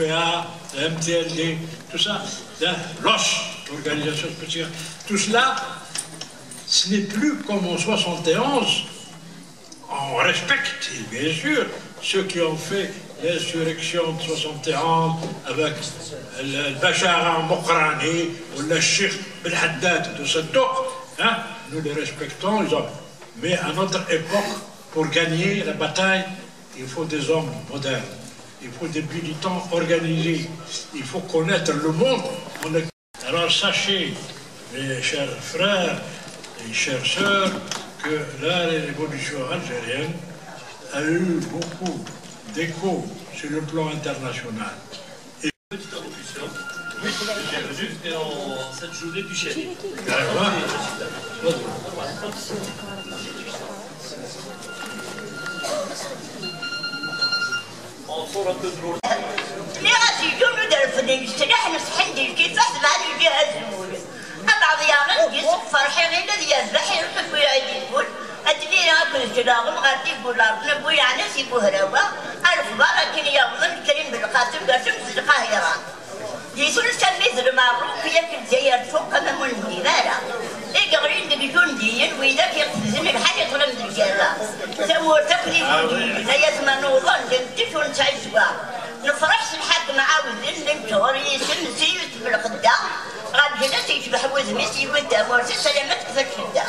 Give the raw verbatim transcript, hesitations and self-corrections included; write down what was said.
la M T L D, tout ça, la l'OSS, l'organisation spéciale, tout cela, ce n'est plus comme en soixante et onze, on respecte, bien sûr, ceux qui ont fait l'insurrection de soixante et onze avec le, le Bachar Mokrani ou le Cheikh Belhaddad de Saddouk, hein, nous les respectons, ils ont... Mais à notre époque, pour gagner la bataille, il faut des hommes modernes, il faut des militants organisés, il faut connaître le monde. On est... Alors sachez, mes chers frères et chères sœurs, que la révolution algérienne a eu beaucoup d'écho sur le plan international. Petite allocution. Oui, bienvenue et en cette journée du chéri. Nniɣ-as yeǧǧun ur d-refden leslaḥ, neṣḥen di lkifaḥ, tebɛen lǧiha azemmur. Abeɛḍ yaɣen deg-s ferḥ, iɣil ad yerbeḥ, iruḥ ur iɛid iful. Ad tmira akked cclaɣem ɣer tiggul ɣer tnewwi yeɛni si Buhrawa, ar lexbar akken yaweḍen Krim Belqasem gar Tmes d Lqahira. Di tul Sammi d Lmeṛṛuk, yak Lezzayer tfuq ama ur neddim ara. I yeɣlin deg Jundiyen, widak iqefzen lḥal iṭlem d lǧerra. Tamurt akk d Ijudiyen, ay atma nuḍen, d amcic ur nesɛi sswa. Nefreḥ s lḥakem ɛawden, d neččur yisem, s yusef lxedda. Ɣer lǧennet yecbeḥ wudem-is, yewwi-d tamurt-is, alamma tekfa ccedda.